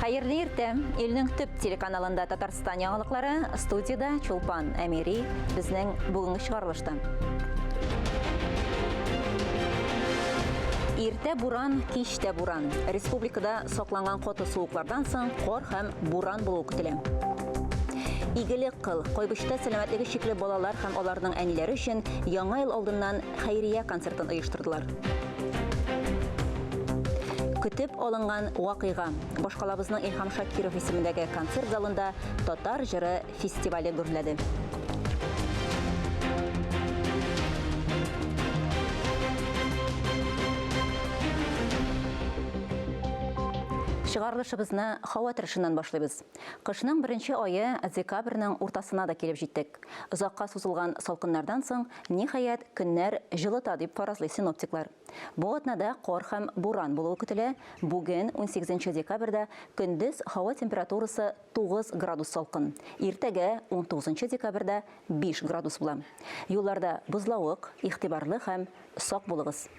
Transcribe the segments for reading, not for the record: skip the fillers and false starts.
Хәерле иртә! Илнең төп телеканалында Татарстан яңалыклары, студиядә Чулпан Әмири, безнең бүгенге чыгарылышта. Иртә буран, кич тә буран. Республикада сакланган каты суыклардан соң кар һәм буран булуы көтелә. Игелек кыл. Кайбычта сәламәтлеге чикле балалар һәм аларның әниләре өчен Яңа ел алдыннан хәйрия концертын оештырдылар. Көтеп алынган вакыйга. Башкалабызның Илһам Шакиров исемендәге концерт залында Татар җыры фестивале гөрләде. Чыгарылышыбызны һава торышыннан башлыйбыз. Кышның беренче ае декабрьнең уртасына да килеп җиттек. Озакка сузылган салкыннардан соң, ниһаять, көннәр җылыта дип фаразлый синоптиклар. Бу атнада кар һәм буран булуы көтелә. Бүген, унсигезенче декабрьдә, көндез һава температурасы 9 градус салкын. Иртәгә, унтугызынчы декабрьдә, 5 градус була. Юлларда бозлавык, игътибарлы һәм сак булыгыз.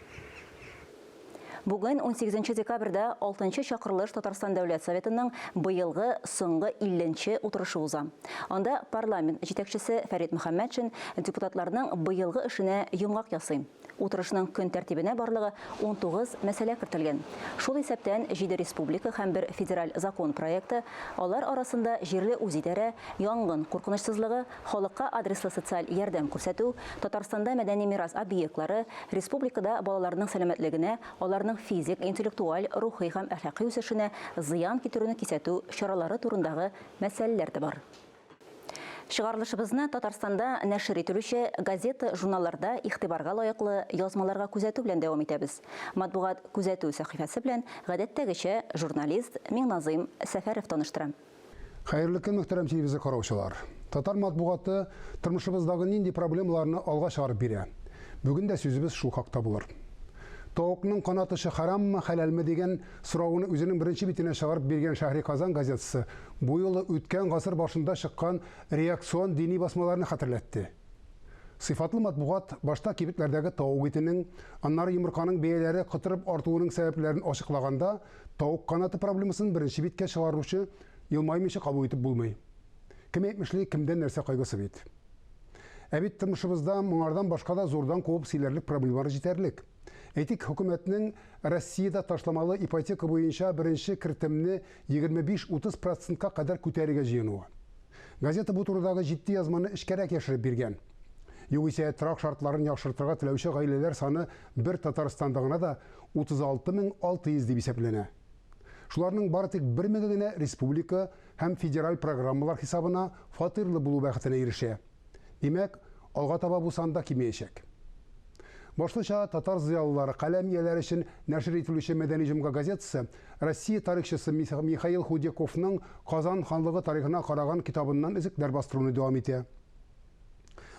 Бүген, унсигезенче декабрьдә, алтынчы чакырылыш Татарстан Дәүләт Советының быелгы соңгы илленче утырышы уза. Анда парламент җитәкчесе Фәрит Мөхәммәтшин депутатларның быелгы эшенә йомгак ясый. Утырышның көн тәртибенә барлыгы 19 мәсьәлә кертелгән. Шул исәптән җиде республика һәм бер федераль закон проекты, алар арасында җирле үзидарә, янгын куркынычсызлыгы, халыкка адреслы социаль ярдәм күрсәтү, Татарстанда мәдәни мирас объектлары, республикада балаларның сәламәтлегенә, аларның физик, интеллектуаль, рухи һәм әхлакый үсешенә зыян китерүне кисәтү чаралары турындагы мәсьәләләр дә бар. Чыгарылышыбызны Татарстанда нәшер ителүче газета-журналларда игътибарга лаеклы язмаларга күзәтү белән дәвам итәбез. Матбугат күзәтү сәхифәсе белән, гадәттәгечә, журналист Миңназыйм Сәфәров таныштыра. Хәерле көн, мөхтәрәм телевизор караучылар. Татар матбугаты тормышыбыздагы нинди проблемаларны алга чыгарып бирә? Бүген дә сүзебез шул хакта булыр. Тавыкның канат очы хараммы, хәләлме дигән сорауны үзенең беренче битенә чыгарып биргән Шәһри Казан газетасы бу юлы үткән гасыр башында чыккан реакцион дини басмаларны хәтерләтте. Сыйфатлы матбугат башта кибетләрдәге тавык итенең, аннары йомырканың бәяләре котырып артуының сәбәпләрен ачыклаганда, Тавык канаты проблемасын беренче биткә чыгаручы елмаймыйча кабул итеп булмый. Кем әйтмешли, кемдән нәрсә кайгысы бит. Ә бит тормышыбызда моңардан башка да зурдан кубып сөйләрлек проблемалар җитәрлек. Әйтик, хөкүмәтнең Россиядә ташламалы ипотека буенча беренче кертемне 25-30 процентка кадәр күтәрергә җыенуы. Газета бу турыдагы җитди язманы эчкәрәк яшереп биргән. Югыйсә, торак шартларын яхшыртырга теләүче гаиләләр саны бер Татарстанда гына да 36600 дип исәпләнә. Шуларның бары тик бер меңе генә республика һәм федераль программалар хисабына фатирлы булу бәхетенә ирешә. Димәк, алга таба бу сан да кимеячәк. Башлыча татар зыялылары, каләм ияләре өчен нәшер ителүче Мәдәни җомга газетасы Россия тарихчысы Михаил Худяковның Казан ханлыгы тарихына караган китабыннан өзекләр бастыруны дәвам итә.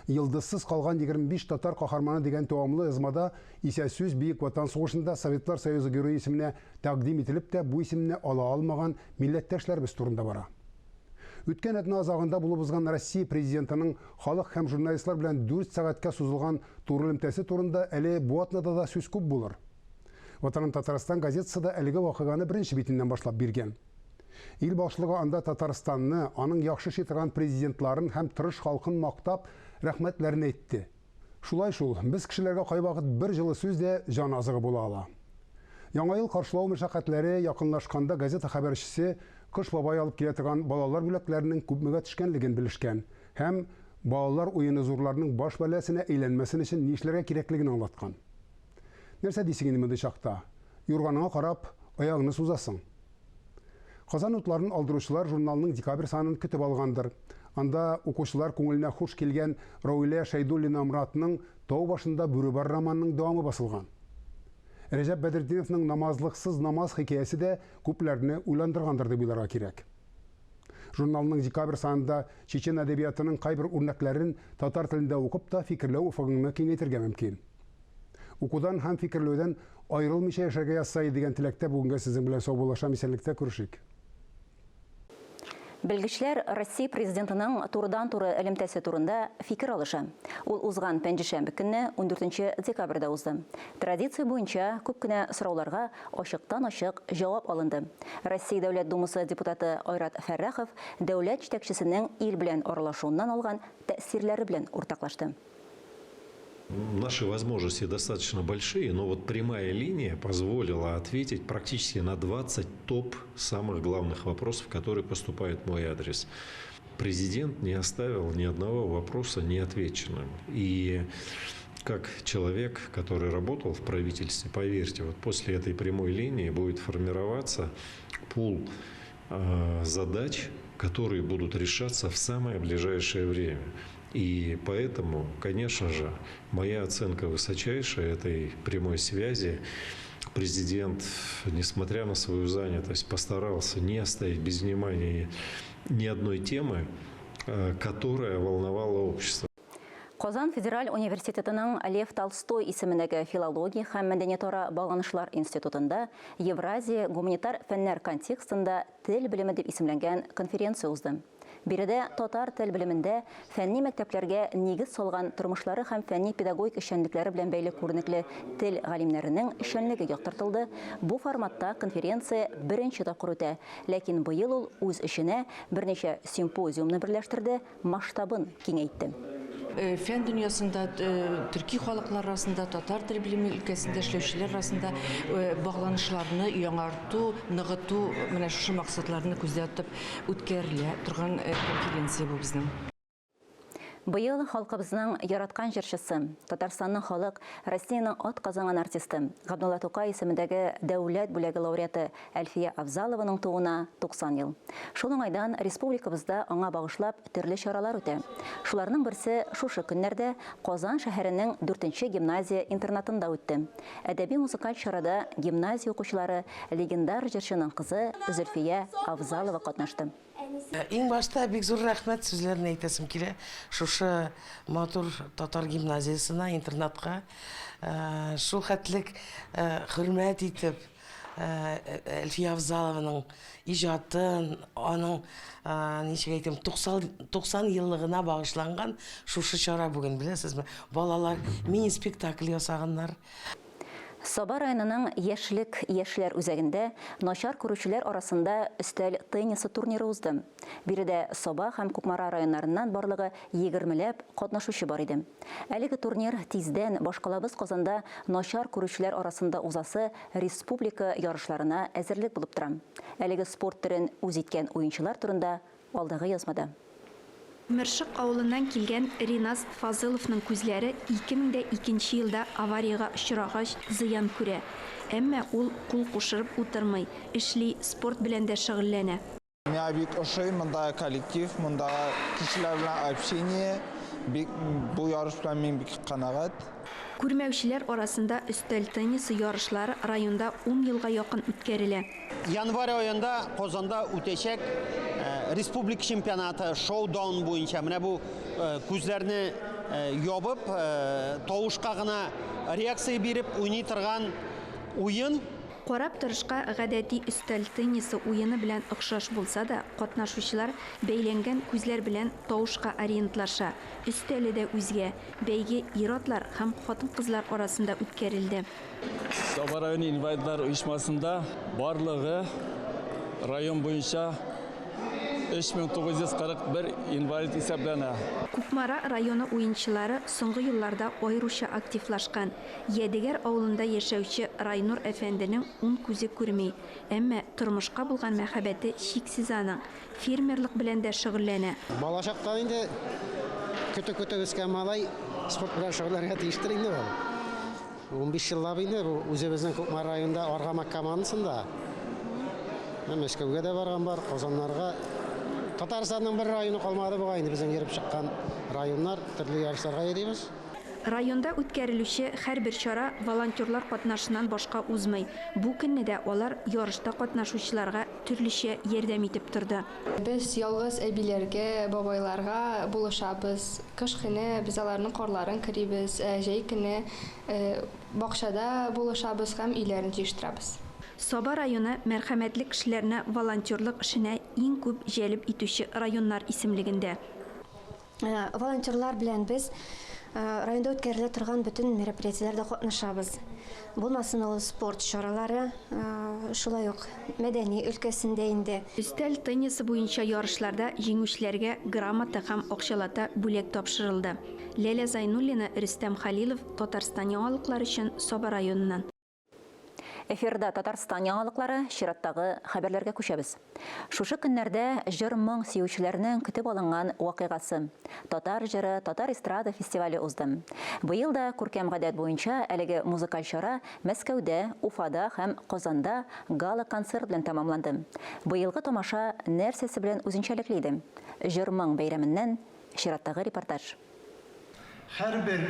Йолдызсыз калган 25 татар каһарманы дигән тәвамлы язмада исә сүз Бөек Ватан сугышында Советлар Союзы Герое исеменә тәкъдим ителеп тә бу исемне ала алмаган милләттәшләребез турында бара. Үткән атна азагында булып узган Россия Президентының халык һәм журналистлар белән дүрт сәгатькә сузылган туры элемтәсе турында әле бу атнада да сүз күп булыр. Ватаным Татарстан газетасы да әлеге вакыйганы беренче битеннән башлап биргән. Ил башлыгы анда Татарстанны, аның яхшы эшли торган президентларын һәм тырыш халкын мактап, рәхмәтләрен әйтте. Шулай шул, без кешеләргә кайвакыт бер җылы сүз дә җан азыгы була ала. Яңа ел каршылау мәшәкатьләре якынлашканда газета хәбәрчесе Кыш бабай алып килә торган балалар бүләкләренең күпмегә төшкәнлеген белешкән һәм балалар уены зурларның баш бәласенә әйләнмәсен өчен нишләргә кирәклеген аңлаткан. Нәрсә дисең инде мондый чакта? Юрганыңа карап, аягыңны сузасың. Казан утларын алдыручылар журналның декабрь санын көтеп алгандыр. Анда укучылар күңеленә хуш килгән Равилә Шәйдуллина-Муратның Тау башында бүре бар романының дәвамы басылган. Рәҗәп Бәдретдиновның Намазлыксыз намаз хикәясе дә күпләрне уйландыргандыр дип уйларга кирәк. Журналның декабрь санында чечен әдәбиятының кайбер үрнәкләрен татар телендә укып та фикерләү офыгыңны киңәйтергә мөмкин. Укудан һәм фикерләүдән аерылмыйча яшәргә язса иде дигән теләктә бүгенгә сезнең белән саубуллашам, исәнлектә күрешик. Белгечләр Россия Президентының турыдан-туры элемтәсе турында фикер алыша. Ул узган пәнҗешәмбе көнне, ундүртенче декабрьдә узды. Традиция буенча, күп кенә сорауларга ачыктан-ачык җавап алынды. Россия Дәүләт Думасы депутаты Айрат Фәррахов дәүләт җитәкчесенең ил белән аралашуыннан алган тәэсирләре белән уртаклашты. Наши возможности достаточно большие, но вот прямая линия позволила ответить практически на 20 топ самых главных вопросов, которые поступают в мой адрес. Президент не оставил ни одного вопроса неотвеченным. И как человек, который работал в правительстве, поверьте, вот после этой прямой линии будет формироваться пул задач, которые будут решаться в самое ближайшее время. И поэтому, конечно же, моя оценка высочайшая этой прямой связи. Президент, несмотря на свою занятость, постарался не оставить без внимания ни одной темы, которая волновала общество. Казан федераль университетының Лев Толстой исемендәге филология һәм мәдәниятара багланышлар институтында Евразия гуманитар фәннәр контекстында тел белеме дип исемләнгән конференция узды. Биредә татар тел белемендә фәнни мәктәпләргә нигез салган тормышлары һәм фәнни-педагогик эшчәнлекләре белән бәйле күренекле тел галимнәренең эшчәнлеге яктыртылды. Бу форматта конференция беренче тапкыр үтә, ләкин быел ул үз эченә берничә симпозиумны берләштерде, масштабын киңәйтте. Фән дөньясында, төрки халыклар арасында, татар тел белеме өлкәсендә эшләүчеләр арасында багланышларны яңарту, ныгыту, менә шушы максатларны күздә тотып үткәрелә торган конференция бу безнең. Быел халкыбызның яраткан җырчысы, Татарстанның халык, Россиянең атказанган артисты, Габдулла Тукай исемендәге дәүләт бүләге лауреаты Әлфия Авзалованың тууына 90 ел. Шул уңайдан республикабызда аңа багышлап төрле чаралар үтә. Шуларның берсе шушы көннәрдә Казан шәһәренең 4 гимназия интернатында үтте. Әдәби-музыкаль чарада гимназия укучылары, легендар җырчының кызы Зөлфия Авзалова катнашты. Иң башта бик зур рәхмәт сүзләрен әйтәсем килә. Шушы матур татар гимназиясенә, интернатка шул хәтлек хөрмәт итеп, Әлфия Авзалованың иҗатын, аның, ничек әйтим, 90 еллыгына багышланган шушы чара бүген, беләсезме? Балалар мини-спектакль ясаганнар. Саба районының Яшьлек яшьләр үзәгендә начар күрүчеләр арасында өстәл теннисы турниры узды. Биредә Саба һәм Кукмара районнарыннан барлыгы егермеләп катнашучы бар иде. Әлеге турнир тиздән башкалабыз Казанда начар күрүчеләр арасында узасы республика ярышларына әзерлек булып тора. Әлеге спорт төрен үз иткән уенчылар турында алдагы язмада. Мөршык авылыннан килгән Риназ Фазыловның күзләре 2002 елда авариягә очрагач зыян күрә. Әмма ул кул кушырып утырмый, эшли, спорт белән дә шөгыльләнә. Миңа бик ошый монда коллектив, монда кешеләр белән общение. Бик бу ярыш белән мин бик канәгать. Күрмәүчеләр арасында өстәл теннисы ярышлары районда 10 елга якын үткәрелә. Январь аенда Казанда үтәчәк республика чемпионаты шоу-даун буенча. Менә бу күзләрне ябып, тавышка гына реакция биреп уйный торган уен. Карап торышка гадәти өстәл теннисы уены белән охшаш булса да, катнашучылар бәйләнгән күзләр белән тавышка ориентлаша. Өстәле дә үзгә. Бәйге ир-атлар һәм хатын-кызлар арасында үткәрелде. Саба районы инвалидлар оешмасында барлыгы район буенча 3941 инвалид исәпләнә. Кукмара районы уенчылары соңгы елларда аеруча активлашкан. Ядегәр авылында яшәүче Райнур әфәнденең ун күзе күрми. Әмма тормышка булган мәхәббәте чиксез аның. Фермерлык белән дә шөгыльләнә. Балачактан инде көтә-көтә үскән малай спорт белән шөгыльләнергә тиештер инде ул. 15 еллап инде бу үзебезнең Кукмара районында Аргамак командасында. Мәскәүгә дә барган бар, Казаннарга. Татарстанның бер районы калмады бугай инде безнең йөреп чыккан районнар, төрле ярышларга йөрибез. Районда үткәрелүче һәрбер чара волонтерлар катнашыннан башка узмый. Бу көнне дә алар ярышта катнашучыларга төрлечә ярдәм итеп торды. Без ялгыз әбиләргә, бабайларга булышабыз. Кыш көне без аларның карларын керибез, җәй көне бакчада булышабыз һәм өйләрен җыештырабыз. Саба районы мәрхәмәтле кешеләрне волонтерлык эшенә иң күп җәлеп итүче районнар исемлегендә. Волонтерлар белән без районда үткәрелә торган бөтен мероприятиеләрдә катнашабыз. Булмасын ул спорт чаралары, шулай ук мәдәни өлкәсендә инде. Өстәл теннисы буенча ярышларда җиңүчеләргә грамота һәм акчалата бүләк тапшырылды. Ләлә Зайнуллина, Рөстәм Хәлилов, Татарстан яңалыклары өчен Саба районыннан. Эфирда Татарстан яңалыклары, чираттагы хәбәрләргә күчәбез. Шушы көннәрдә җыр-моң сөючеләрнең көтеп алынган вакыйгасы, Татар җыры, татар эстрада фестивале узды. Быел да күркәм гадәт буенча әлеге музыкаль чара Мәскәүдә, Уфада һәм Казанда гала-концерт белән тәмамланды. Быелгы тамаша нәрсәсе белән үзенчәлекле иде? Җыр-моң бәйрәменнән чираттагы репортаж. Һәрбер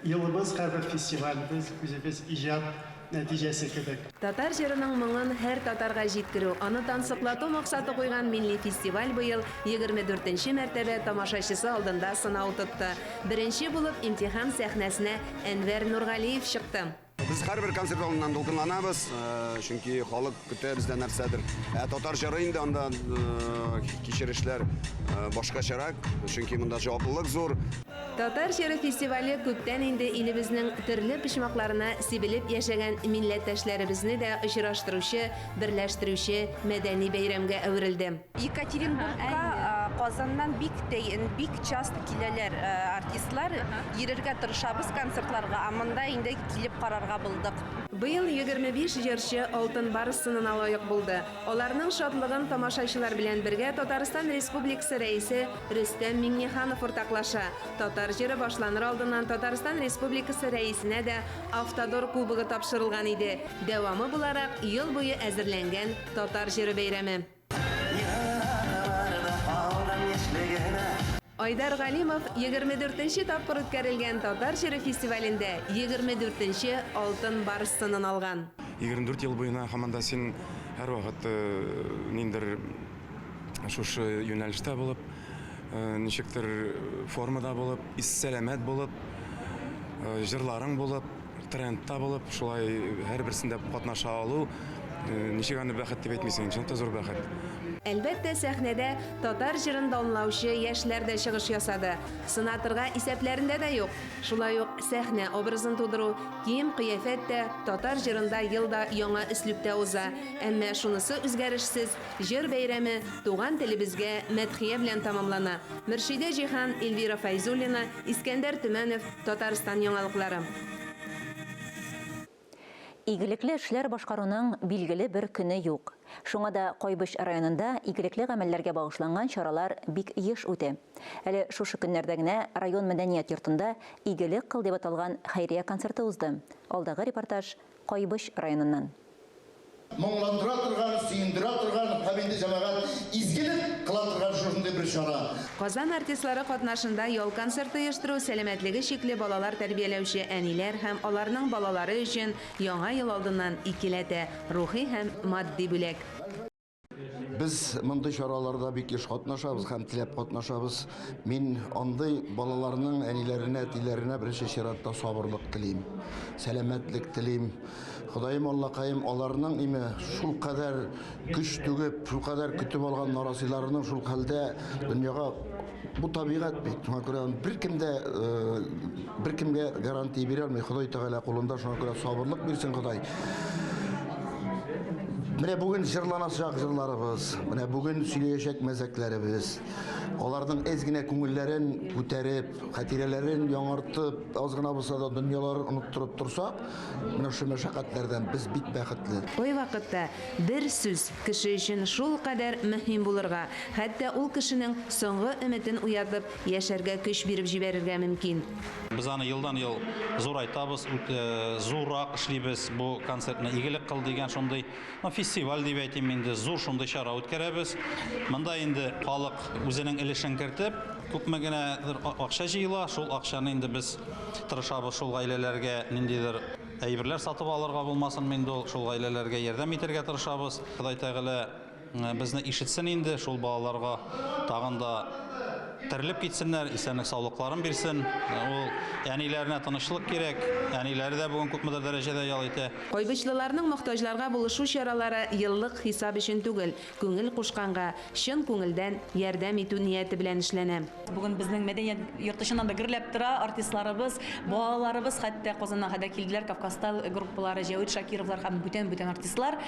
елыбыз, һәрбер фестивалебез үзебез иҗат нәтиҗәсе кебек. Татар җырының моңын һәр татарга җиткерү, аны тансыклату максаты куйган милли фестиваль быел 24 нче мәртәбә тамашачысы алдында сынау тотты. Беренче булып имтихан сәхнәсенә Әнвәр Нургалиев чыкты. Без һәрбер концерт алдыннан дулкынланабыз, чөнки халык көтә бездән нәрсәдер. Ә татар җыры инде анда кичерешләр башкачарак, чөнки монда җаваплылык зур. Татар җыры фестивале күптән инде илебезнең төрле почмакларына сибелеп яшәгән милләттәшләребезне дә очраштыручы, берләштерүче мәдәни бәйрәмгә әверелде. Екатеринбургка Казаннан бик бик часто киләләр артистлар. Йөрергә тырышабыз концертларга, ә монда инде килеп карарга булдык. Быел 25 җырчы Алтын барс сынына лаек булды. Аларның шатлыгын тамашачылар белән бергә Татарстан Республикасы Рәисе Рөстәм Миңнеханов уртаклаша. Татар җыры башланыр алдыннан Татарстан Республикасы Рәисенә дә Автодор кубогы тапшырылган иде. Дәвамы буларак, ел буе әзерләнгән Татар җыры бәйрәме. Айдар Галимов 24 нче тапкыр үткәрелгән Татар җыры фестивалендә 24 нче Алтын барс сынын алган. 24 ел буена һаман да син һәрвакыт ниндидер шушы юнәлештә булып, ничектер формада булып, ис-сәламәт булып, җырларың булып, Трендта булып, шулай һәрберсендә катнаша алу, ничек аны бәхет дип әйтмисең, чын та зур бәхет. Әлбәттә, сәхнәдә татар җырын данлаучы яшьләр дә чыгыш ясады. Сынатырга исәпләрендә дә юк. Шулай ук сәхнә образын тудыру, кием-кыяфәт тә татар җырында ел да яңа өслүбтә уза. Әмма шунысы үзгәрешсез, җыр бәйрәме туган телебезгә мәдхия белән тәмамлана. Мөршидә Җиһан, Эльвира Фәйзуллина, Искәндәр Төмәнов, Татарстан яңалыклары. Игелекле эшләр башкаруның билгеле бер көне юк. Шуңа да Кайбыч районында игелекле гамәлләргә багышланган чаралар бик еш үтә. Әле шушы көннәрдә генә район мәдәният йортында Игелек кыл дип аталган хәйрия концерты узды. Алдагы репортаж Кайбыч районыннан. Моңландыра торган, сөендерә торган һәм инде, җәмәгать, изгелек кыла торган шушындый бер чара. Казан артистлары катнашында ял концерты оештыру сәламәтлеге чикле балалар тәрбияләүче әниләр һәм аларның балалары өчен Яңа ел алдыннан икеләтә рухи һәм матди бүләк. Без мондый чараларда бик еш катнашабыз һәм теләп катнашабыз. Мин андый балаларның әниләренә, әтиләренә беренче чиратта сабырлык телим, сәламәтлек телим. Ходаем, Аллакаем, аларның име шулкадәр көч түгеп, шулкадәр көтеп алган нарасыйларының шул хәлдә дөньяга бу табигать бит. Шуңа күрә беркем дә беркемгә гарантия бирә алмый. Ходай Тәгалә кулында, шуңа күрә сабырлык бирсен Ходай. Менә бүген җырланачак җырларыбыз, менә бүген сөйләячәк мәзәкләребез, аларның әз генә күңелләрен күтәреп, хатирәләрен яңартып, аз гына булса да дөньяларын оныттырып торсак, менә шушы мәшәкатьләрдән без бик бәхетле. Кайвакытта бер сүз кеше өчен шулкадәр мөһим булырга, хәтта ул кешенең соңгы өметен уятып, яшәргә көч биреп җибәрергә мөмкин. Без аны елдан-ел зурайтабыз, зуррак эшлибез бу концертны. Игелек кыл дигән шундый, ну, фестиваль дип әйтим инде, зур шундый чара үткәрәбез. Монда инде халык үзенең өлешен кертеп, күпме генәдер акча җыела, шул акчаны инде без тырышабыз шул гаиләләргә ниндидер әйберләр сатып алырга булмасынмы инде ул, шул гаиләләргә ярдәм итәргә тырышабыз. Ходай Тәгалә безне ишетсен инде, шул балаларга тагын да. Терелеп китсеннәр, исәнлек саулыкларын бирсен. Ул әниләренә тынычлык кирәк. Әниләре дә бүген күпмедер дәрәҗәдә ял итә. Кайбычлыларның мохтаҗларга булышу чаралары еллык хисап өчен түгел, күңел кушканга, чын күңелдән ярдәм итү нияте белән эшләнә. Бүген безнең мәдәният йорты чыннан да гөрләп тора, артистларыбыз, балаларыбыз хәтта Казаннан хәтта килделәр, Кавказстайл группалары, Җәвит Шакировлар һәм бүтән-бүтән артистлар.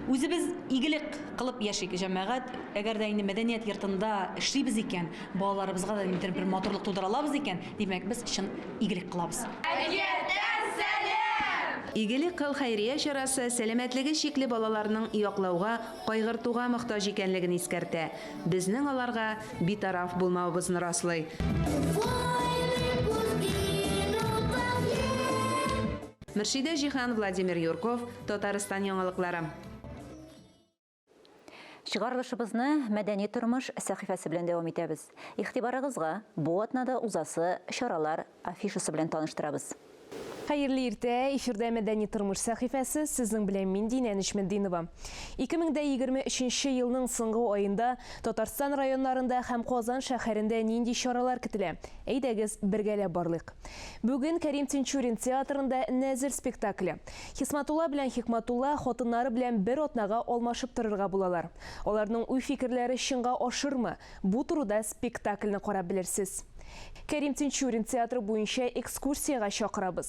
Үзебез игелек кылып яшик, җәмәгать. Әгәр дә инде мәдәният йортында эшлибез икән, балаларыбызга да ниндидер бер матурлык тудыра алабыз икән, димәк, без чын игелек кылабыз. Әкияттән сәлам! Игелек кыл хәйрия чарасы сәламәтлеге чикле балаларның яклауга, кайгыртуга мохтаҗ икәнлеген искәртә, безнең аларга битараф булмавыбызны раслый. Мөршидә Җиһан, Владимир Юрков, Татарстан яңалыклары. Чыгарылышыбызны Мәдәни тормыш сәхифәсе белән дәвам итәбез. Игътибарыгызга бу атнада узасы чаралар афишасы белән таныштырабыз. Хәерле иртә, эфирда Мәдәни тормыш сәхифәсе, сезнең белән мин Динә Нечметдинова. 2023 елның соңгы аенда Татарстан районнарында һәм Казан шәһәрендә нинди чаралар көтелә? Әйдәгез, бергәләп барлыйк. Бүген Кәрим Тинчурин театрында Нәзер спектакле. Хисматулла белән Хикматулла хатыннары белән бер атнага алмашып торырга булалар. Аларның уй-фикерләре чынга ашырмы? Бу турыда спектакльне карап белерсез. Кәрим Тинчурин театры буенча экскурсиягә чакырабыз.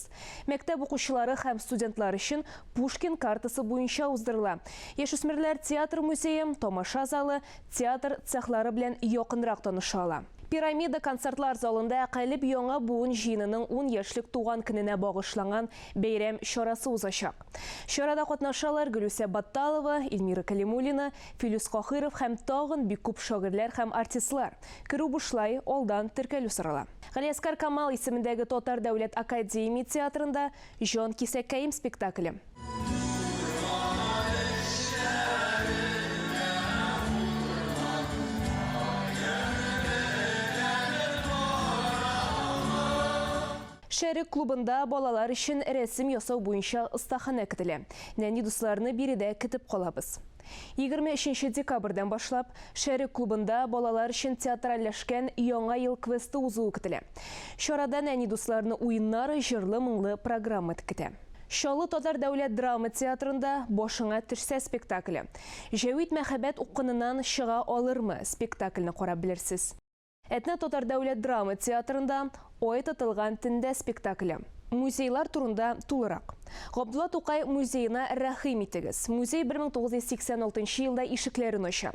Мәктәп укучылары һәм студентлар өчен Пушкин картасы буенча уздырыла. Яшүсмерләр театр музее, тамаша залы, театр цехлары белән якынрак таныша ала. Пирамида концертлар залында Калеб яңа буын җыенының ун яшьлек туган көненә багышланган бәйрәм чарасы узачак. Чарада катнашалар Гөлүсә Батталова, Эльмира Кәлимуллина, Филүс Каһиров һәм тагын бик күп шагыйрьләр һәм артистлар. Керү бушлай, алдан теркәлү сорала. Галиәсгар Камал исемендәге Татар дәүләт академия театрында Җан кисәккәем спектакле. Шәрык клубында балалар өчен рәсем ясау буенча остаханә көтелә. Нәни дусларны биредә көтеп калабыз. 23 декабрьдән башлап, Шәрык клубында балалар өчен театральләшкән Яңа ел квесты узуы көтелә. Чарада нәни дусларны уеннар, җырлы-моңлы программа көтә. Чаллы татар дәүләт драма театрында Башыңа төшсә спектакле. Җәвит мәхәббәт упкыныннан чыга алырмы? Спектакльне карап белерсез. Әтнә татар дәүләт драма театрында Ай тотылган төндә спектакле. Музейлар турында тулырак. Габдулла Тукай музеена рәхим итегез. Музей 1986 елда ишекләрен ача.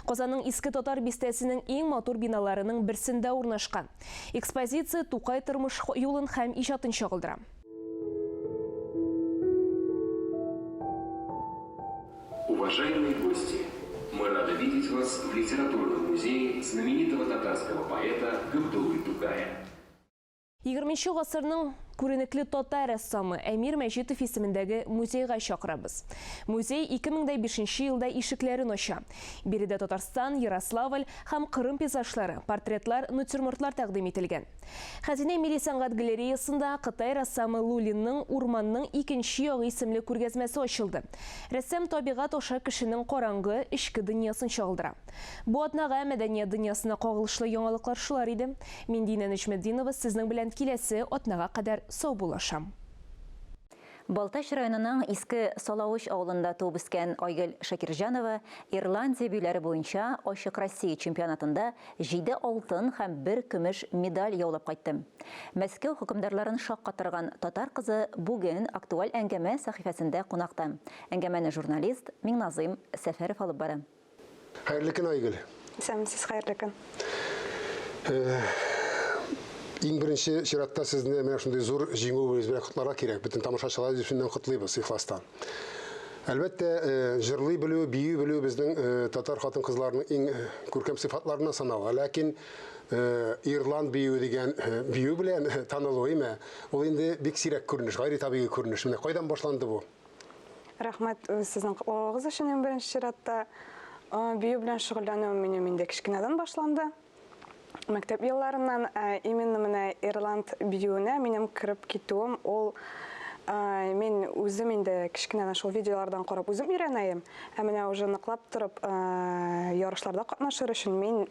Казанның Иске Татар бистәсенең иң матур биналарының берсендә урнашкан. Экспозиция Тукай тормыш юлын һәм иҗатын чагылдыра. Уважаемые гости, мы рады видеть вас в литературном музее знаменитого татарского поэта Габдуллы Тукая. Егерменче гасырның күренекле татар рәссамы Әмир Мәҗитов исемендәге музейга чакырабыз. Музей 2005 елда ишекләрен ача. Биредә Татарстан, Ярославль һәм Кырым пейзажлары, портретлар, натюрмортлар тәкъдим ителгән. Хәзинә милли сәнгать галереясында Кытай рәссамы Лу Линның Урманның икенче ягы исемле күргәзмәсе ачылды. Рәссам табигать аша кешенең караңгы, эчке дөньясын чагылдыра. Бу атнага мәдәният дөньясына кагылышлы яңалыклар шулар иде. Мин Динә Нөҗметдинова сезнең белән киләсе атнага кадәр саубуллашам. Балтач районының Иске Салавыч авылында туып үскән Айгөл Шакирҗанова Ирландия биюләре буенча Ачык Россия чемпионатында җиде алтын һәм бер көмеш медаль яулап кайтты. Мәскәү хөкемдарларын шаккатырган татар кызы бүген Актуаль әңгәмә сәхифәсендә кунакта. Әңгәмәне журналист Миңназыйм Сәфәров алып бара. Хәерле көн, Айгөл. Исәнмесез, хәерле көн. Э, иң беренче чиратта сезне менә шундый зур җиңүегез белән котларга кирәк. Бөтен тамашачылар исеменнән котлыйбыз ихластан. Әлбәттә, э, җырлый белү, бию белү безнең э, татар хатын-кызларының иң күркәм сыйфатларыннан санала. Ләкин ирланд биюе дигән бию белән танылу, әйме? Ул инде бик сирәк күренеш, гайри табигый күренеш. Менә кайдан башланды бу? Рәхмәт э, сезнең котлавыгыз өчен иң беренче чиратта. Э, бию белән шөгыльләнүем минем инде кечкенәдән башланды. Мәктәп елларыннан э, именно менә ирланд биюенә минем кереп китүем ул мин үзем инде кечкенәдән шул видеолардан карап үзем өйрәнәем. Ә менә уже ныклап торып ярышларда катнашыр өчен мин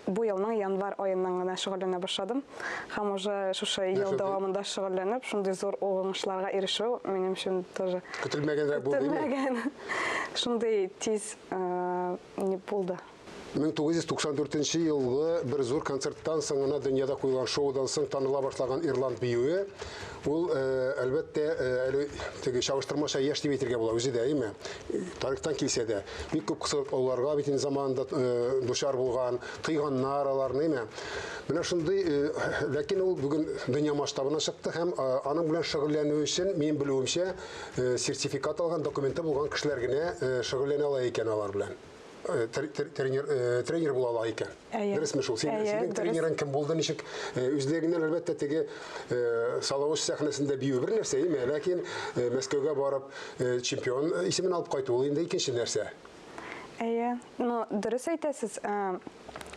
бу елның январь аеннан гына шөгыльләнә башладым. Һәм уже шушы ел дәвамында шөгыльләнеп, шундый зур уңышларга ирешү минем өчен тоже көтелмәгәнрәк булды. Көтелмәгән. Шундый тиз ни булды. 1994 елгы бер зур концерттан соң гына дөньяда куелган шоудан соң таныла башлаган ирланд биюе, ул, әлбәттә, әле теге чагыштырмача яшь дип әйтергә була үзе дә, әйеме? Тарихтан килсә дә, бик күп кысрыклауларга бит инде заманында дучар булган, тыйганнар аларны, әйеме? Менә шундый, ләкин ул бүген дөнья масштабына чыкты һәм аның белән шөгыльләнү өчен, минем белүемчә, сертификат алган, документы булган кешеләр генә шөгыльләнә ала икән алар белән. Тренер, тренер була ала икән. Дөресме шул? Син, синең тренерың кем булды, ничек? Үзлегеңнән әлбәттә теге Салавыч сәхнәсендә бию бер нәрсә, әйме? Ләкин Мәскәүгә барып чемпион исемен алып кайту ул инде икенче нәрсә. Әйе, ну дөрес әйтәсез.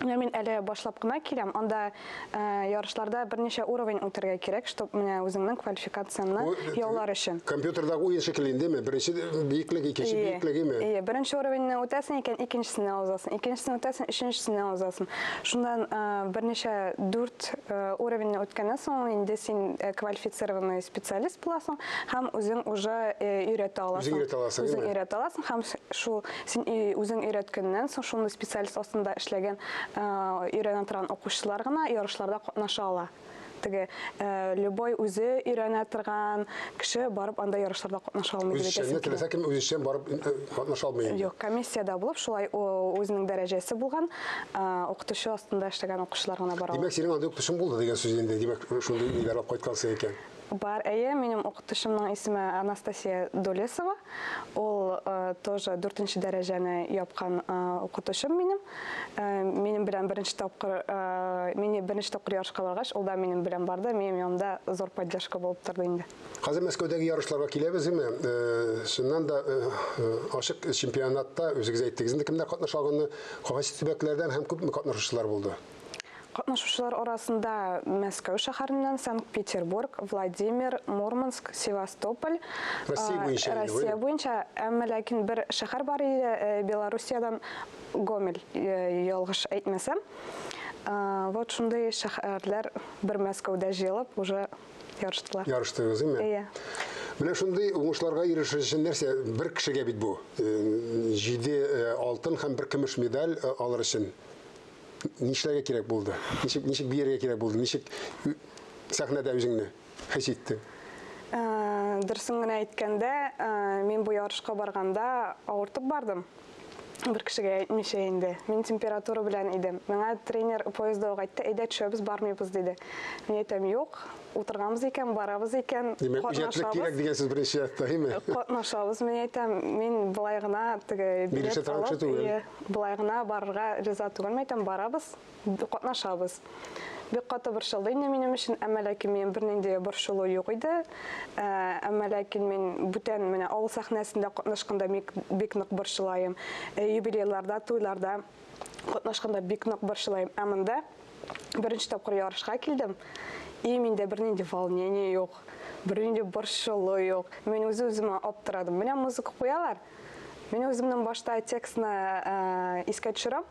Менә мин әле башлап кына киләм. Анда ярышларда берничә уровень үтәргә кирәк, чтоб менә үзеңнең квалификацияңне яулар өчен. Компьютердагы уен шикелле индеме? Беренче биеклек, икенче биеклек име? Әйе, беренче уровеньне үтәсең икән, икенчесенә узасың. Икенчесен үтәсең, өченчесенә узасың. Шуннан берничә дүрт уровеньне үткәннән соң инде син квалифицированный специалист буласың һәм үзең уже өйрәтә аласың. Үзең өйрәтә аласың, Үзең өйрәтә аласың һәм шул син үзең өйрәткәннән соң шундый специалист астында эшләгән өйрәнә торган укучылар гына ярышларда катнаша ала. Теге любой үзе өйрәнә торган кеше барып анда ярышларда катнаша алмый дип әйтәсем килә. Теләсә кем үзешчән барып катнаша алмый инде. Юк, комиссиядә булып, шулай үзенең дәрәҗәсе булган укытучы астында эшләгән укучылар гына бара ала. Димәк, синең андый укытучың булды дигән сүз инде, димәк, шундый ниләр алып кайткансың икән. Бар, әйе, минем укытучымның исеме Анастасия Долесова. Ул тоже дүртенче дәрәҗәне япкан укытучым минем. Минем белән беренче тапкыр, мине беренче тапкыр ярышка баргач, ул да минем белән барды, минем янымда зур поддержка булып торды инде. Хәзер Мәскәүдәге ярышларга киләбез, әйме? Чыннан да ачык чемпионатта үзегез әйттегез инде кемнәр катнаша алганны, кайсы төбәкләрдән һәм күпме катнашучылар булды? Катнашучылар арасында Мәскәү шәһәреннән, Санкт-Петербург, Владимир, Мурманск, Севастополь. Россия буенча. Россия буенча, әмма ләкин бер шәһәр бар иде, Белоруссиядән Гомель, ялгыш әйтмәсәм. Вот шундый шәһәрләр бер Мәскәүдә җыелып, уже ярыштылар. Ярыштыгыз, әйме? Әйе. Менә шундый уңышларга ирешер өчен нәрсә, бер кешегә бит бу. 7 алтын һәм бер көмеш медаль алыр өчен нишләргә кирәк булды? Ничек, ничек биергә кирәк булды? Ничек сәхнәдә үзеңне хис иттең? Дөресен генә әйткәндә, мин бу ярышка барганда авыртып бардым. Бер кешегә әйтмичә инде. Мин температура белән идем. Миңа тренер поездда ук әйтте, әйдә төшәбез, бармыйбыз, диде. Мин әйтәм, юк, утырганбыз икән, барабыз икән, Димәк, үҗәтлек кирәк дигән сүз беренче чиратта, әйеме? Катнашабыз, мин әйтәм, мин болай гына теге билет алып, Болай гына барырга риза түгел, мәйтәм, барабыз, катнашабыз. Бик каты борчылды инде минем өчен, әмма ләкин минем бернинди борчылу юк иде. Әмма ләкин мин бүтән менә авыл сәхнәсендә катнашканда бик, бик нык борчылаем. Юбилейларда, туйларда катнашканда бик нык борчылаем. Ә монда беренче тапкыр ярышка килдем, и миндә бернинди волнение юк, бернинди борчылу юк. Мин үз-үземә аптырадым. Менә музыка куялар, Мин үземнең башта текстны искә төшерәм.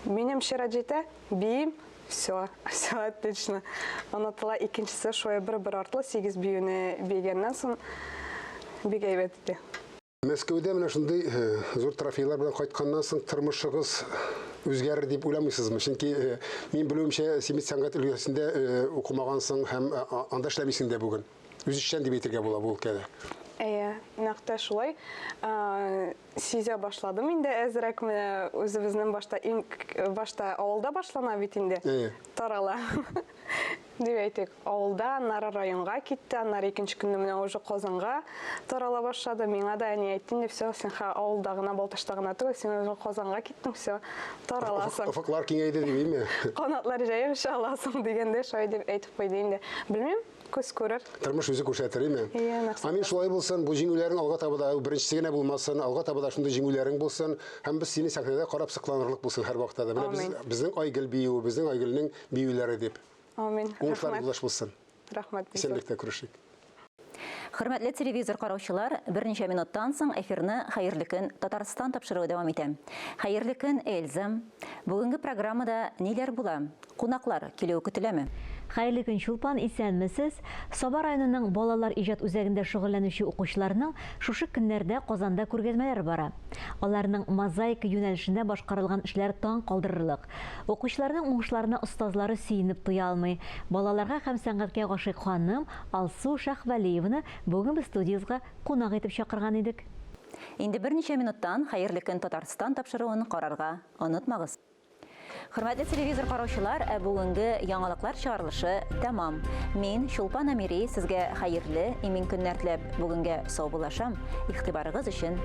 Минем чират җитә, биим, все, все отлично. Онытыла икенчесе шулай бер-бер артлы сигез биюне биегәннән соң бик әйбәт иде. Мәскәүдә менә шундый зур трофейлар белән кайтканнан соң тормышыгыз үзгәрер дип уйламыйсызмы? Чөнки мин белүемчә, син бит сәнгать өлкәсендә укымагансың һәм анда эшләмисең дә бүген. Үзешчән дип әйтергә була бу өлкәдә. Әйе, нәкъ тә шулай. Сизә башладым инде әзрәк менә үзебезнең башта иң башта авылда башлана бит инде. Әйе. Тарала. Дип әйтик, авылда, аннары районга китте, аннары икенче көнне менә уже Казанга тарала башлады. Миңа да әни әйтте инде, все, син ха авылда гына, Балтачта гына түгел, син уже Казанга киттең, все, тараласың. Офыклар киңәйде дип, әйме? Канатлар җәеп оча аласың дигәндәй, шулай дип әйтеп куйды инде. Белмим. Күз күрер. Тормыш үзе күрсәтер, име? Иә, нәкъ. Амин, шулай булсын. Бу җиңүләрең алга таба да беренчесе генә булмасын, алга таба да шундый җиңүләрең булсын. Һәм без сине сәхнәдә карап сокланырлык булсын һәрвакытта да. Менә без, безнең Айгөл биюе, безнең Айгөлнең биюләре дип. Амин. Уңышлар юлдаш булсын. Рәхмәт. Исәнлектә күрешик. Хөрмәтле телевизор караучылар, берничә минуттан соң эфирны Хәерле көн Татарстан тапшыруы дәвам итә. Хәерле көн, Эльза. Бүгенге программада ниләр була? Кунаклар килүе көтеләме? Хәерле көн, Чулпан, исәнмесез! Саба районының Балалар иҗат үзәгендә шөгыльләнүче укучыларның шушы көннәрдә Казанда күргәзмәләре бара. Аларның мозаика юнәлешендә башкарылган эшләре таң калдырырлык. Укучыларның уңышларына остазлары сөенеп туя алмый. Балаларга һәм сәнгатькә гашыйк ханым Алсу Шаһвәлиеваны бүген без студиябезгә кунак итеп чакырган идек. Инде берничә минуттан Хәерле көн, Татарстан тапшыруын карарга онытмагыз. Хөрмәтле телевизор караучылар, ә бүгенге яңалыклар чыгарылышы тәмам. Мин, Чулпан Әмири, сезгә хәерле, имин көннәр теләп, бүгенгә саубуллашам. Игътибарыгыз өчен.